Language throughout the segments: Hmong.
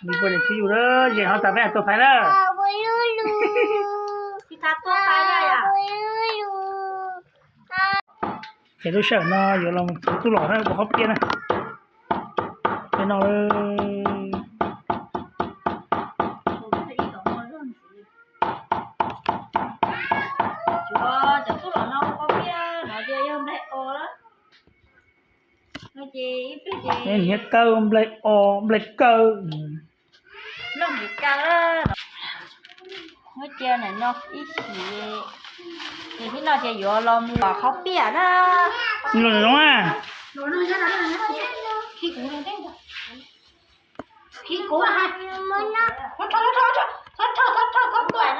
Li puas niam txiv yus na, zem ho tas peb tua phaiv na. Ces lub sij hawm no yuav los mus txog tub los na, ua qhob piaj na. Peb no Cov tub los no ua qhob piaj no ces yog nplaig os na. Nyiav kaw, nplaig os, nplaig kaw. Nplaig kaw. Muab cia ntawm no ib chim, ces hnub no ces yuav los mus qhob piaj na. Los zoo a. Khi kuv, txhob rho, txhob rho, txhob rho, txhob rho, txhob tuaj.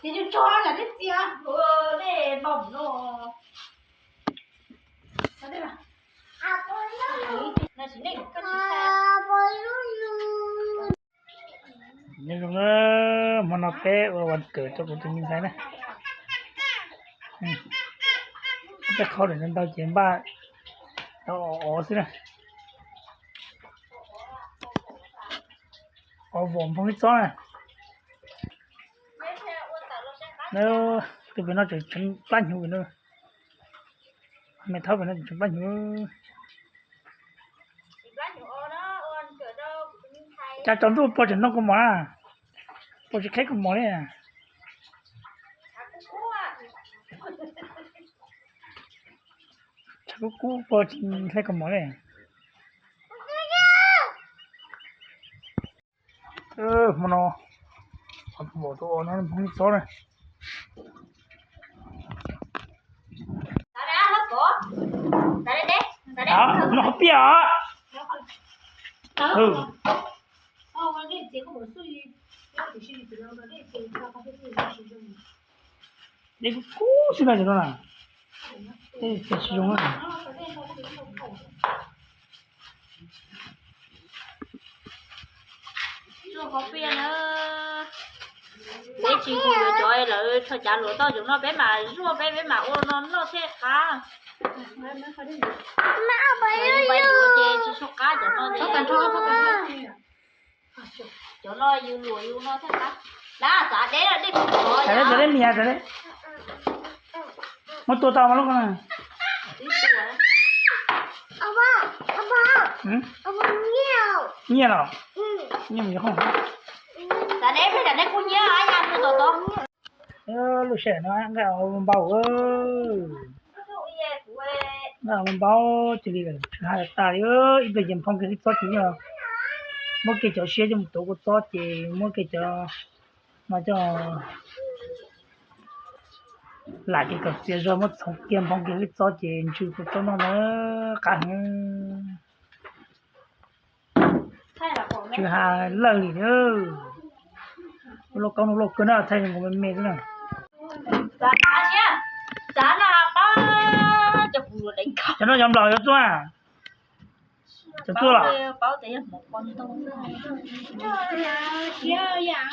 Ces yus tso nram tej txias, tej npoo no. Nyob zoo, hmo no peb ua vas kawm rau kuv tus me ntxhais na. Peb qhaub lawm ntau ces npaj ov xwb na. Ov vom nphoo ib txob na. Tus pem no tseem tseev plab hnyuv na. Me thaub pem no tseem tseev plab hnyuv. Cas tsaus ntuj pog tseem ntoo kaus mom na, pog tsis qheb kaus mom li. Tshav kub kub pog tsis qheb kaus mom li. Hmo no, hmo no txob na. No qhov piaj os. Dej kub kub xwb na, cov no na. Dej tsis zoo na. Zuaj qhov piaj na. Peb tsis hu yuav cov lawv tho cav luam toj cov no, peb mam zuaj peb, peb mam ua no noj thiaj qab. Peb yuav ces tsis zoo qab cov no. Cov no yus luam yus no thiaj qab. Lab txav deb, dej kub kub. Muab tua tau mas lub ko na. Nyiaj los? Nyiaj mus yuav qhob. Lub sij hawm no nqaij ua npau, nqaij ua npau cia li lawm, tsw ha tas li. Ib pliag ces nphoo kiag hlib txob ces yog muab kiag cov siab coj mus tuav kua txob ces muab kiag cov no coj lam kiag kom txias zog muab txhoov kiag nphoo kiag hlib txob ces ntsw kua txob noj na, qab heev. Tsw ha lawj li. Lub lauj kaub no loj kawg na, thaij zoo nkaus me me xwb na. Cov no cov nplaum yuav txuaj. Cov txuaj los?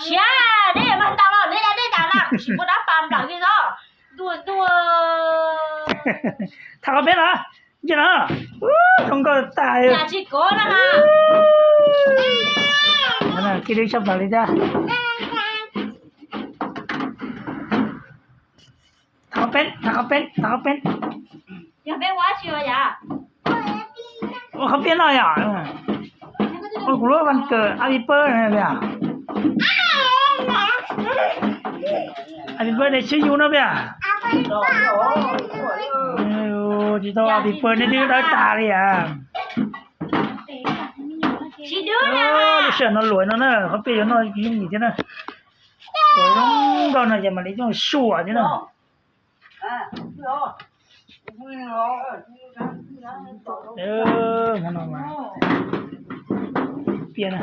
Siab, neb yuav mag ntau los neb da dej tas na, kuv tsis muaj dab pas nplaum li os. Ntuj ntuj. Tham qhov peb no, ntsia no, zoo nkauj tas. Tsis kov na. Kij dib tshaj plaws li thiab. Tham qhov peb, tham qhov peb, tham qhov peb. Yog peb ua tsis ua yam? Ua qhov peb no yom. Ua kuv lub vas kawm Happy Birthday na. Happy Birthday to you no peb. Tsis tau Happy Birthday nej twb dawb tas li as. Lub sij hawm no luam no na, qhov peb yuav noj yooj yim thiab na. Luam zoo nkauj no ces mam li yooj suam thiab na. Hmo no mas piaj na.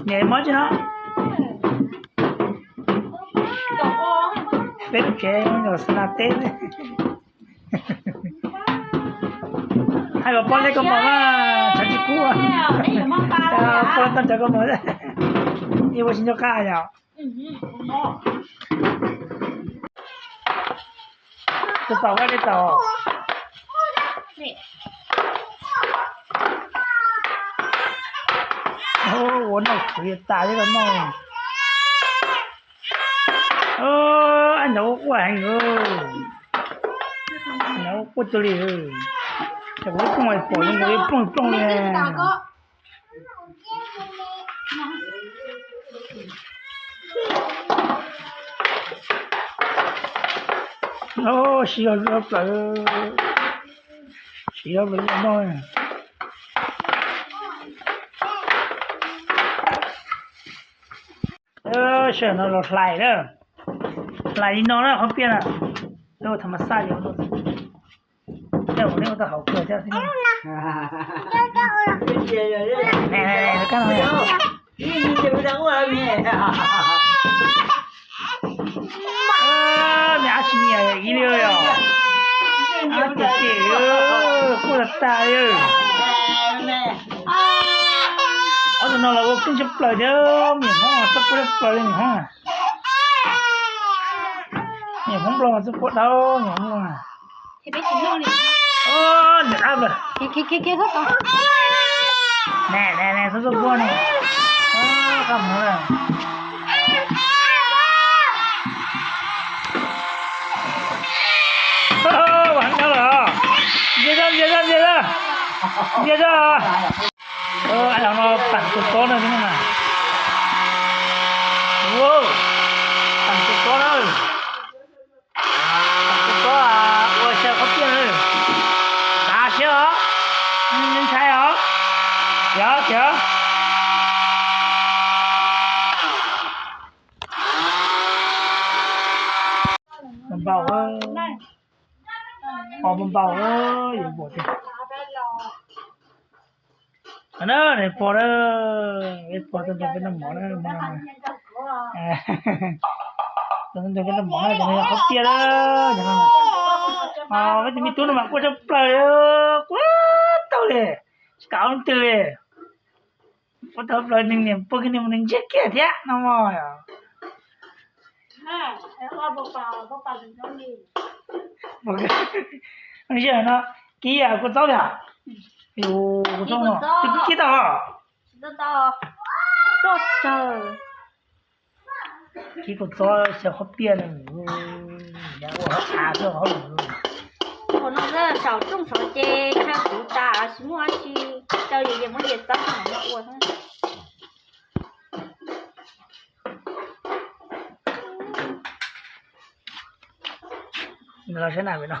Niam mob tsis no. Peb lub tsev yog xa na teb. Hais kom pog hle koj mom mas tshav tsis kub. Pog tau tshav koj mom, ib ua tsis nco qab yom. Tau koj li tau. Ua noj khwv tas li los noj. Ab, nov quaj heev, nov quaj cuag li. Ces kuv lub plooj pom zoo nkaus li plooj plooj li. Siv zog plaws, siv zog plaws li no. Sawv daws no los hlais na, hlais li no na qhov piaj na. Ua tham mas xaj yom, ua nej ua tau haus kawg thiab. Me ab tsis nyiam ib li os. Ab, ces ces quaj tas tas li. Ob tug no los ua keej tshaj plaws thiab, me nyuam Hmoob txhob quaj tshaj plaws li, me nyuam Hmoob. Me nyuam Hmoob Nplog mas txhob quaj tau, me nyuam Hmoob Nplog. Nws qab lawm. Ne ne ne, txhob txhob quaj ne. Qab hmoov lawm. Ua heev dhau lawm. Ntsia zog, ntsia zog, ntsia zog. Ntsia zog. Ai los no pam tus tob na, pam tus tob na. Pam tus tob ua xyaw qhov tiaj na. Tav siab os, ntshai os. Khiav, khiav. Npau, pos npau, yuav npau tiag. Na, pos na, pos tau nrog peb noj mov na, tau nrog peb noj mov na, cov no yog qhov tiaj na. Peb tus me tub no mas quaj tshaj plaws li, quaj tau li, tsis kam ua leej twg li. Quaj tau plaws, nws niam pog kiag nws mus nws ntsiag kiag thiab no mog. Ntsia no, kib kua txob li, kua txob no twb kib tau. Kib kua txob xyaw qhov tiaj na, ua hauv av xwb hauj lwm. Qhov no saum rooj saud ces chaw kuv tas tsis muaj dab tsi, chaw yus ces muab yias txob no ua xwb. Los saib na, peb no,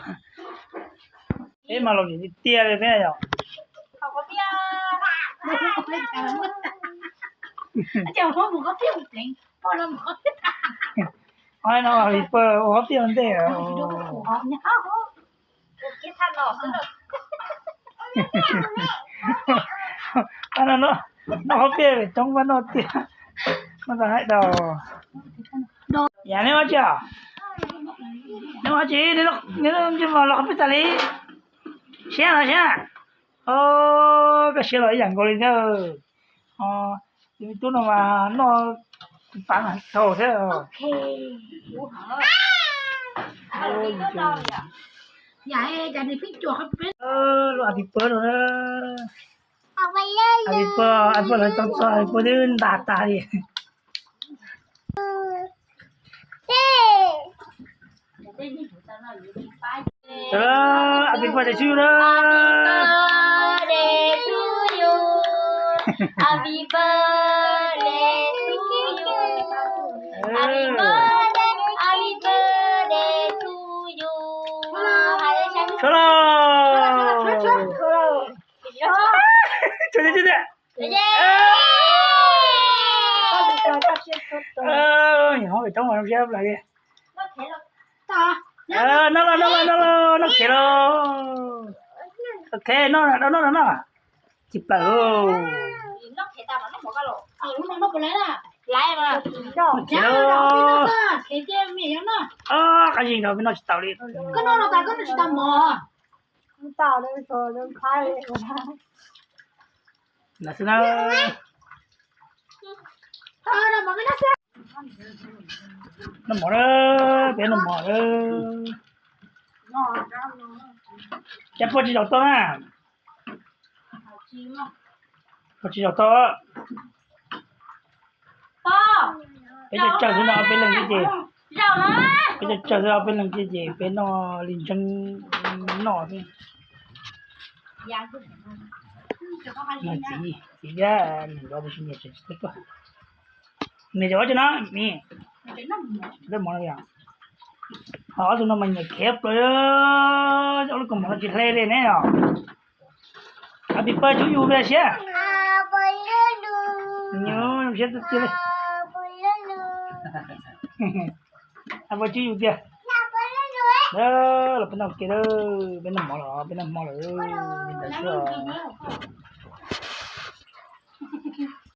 peb mas los vim tiag tiag li peb yom. Ob no vim pawg ua qhov tiaj ua ntej. Noj qhov tiaj coob, noj tiaj, noj tau haib dau. Yam neb ua tsi? Neb ua tsi? Neb ntsia mas los qhov peb tas li. Siab los siab. Koj siab los ib yam nkaus li thiab. Tus me tub no mas noj pab mas thaum thiab. Lub a tis pawg no na. A tis pawg, a tis pawg lawv txog txog a tis pawg twb ntas tas li. A tis pawg tseem tswj yus na. Txhob lauj. Tsuag tiag tsuag tiag. Nyob pem roob mas zoo siab plaws li. Noj los noj los noj los, noj khiav los. Ok, noj, noj, noj, noj. Tsis plaws. Noj khiav los. Qab zib no peb noj tsis tau li. Ntawd xwb na. Noj mov na, peb noj mov na. Cas pog tsis zaum tau na? Pog tsis zaum tau. Peb cov tsawg xwb no peb leeg thiab ces, peb cov tsawg xwb no peb leeg thiab ces peb noj li ntseeb noj xwb. Txiv, txiv thiab niam nrov tiam sis niam tseem tsis tuaj. Niam cov ob cov no, niam, ob tug no mas nyiam khiav plaws, ob lub kaus mom no tsis hle li ne os. Pis pawg tsuv yus pes siab. Siab tiag tiag li. Pawg tsuv yus tiag. Los peb noj ke, peb noj mov lawm, peb noj hmo lawm, li ntawd xwb os.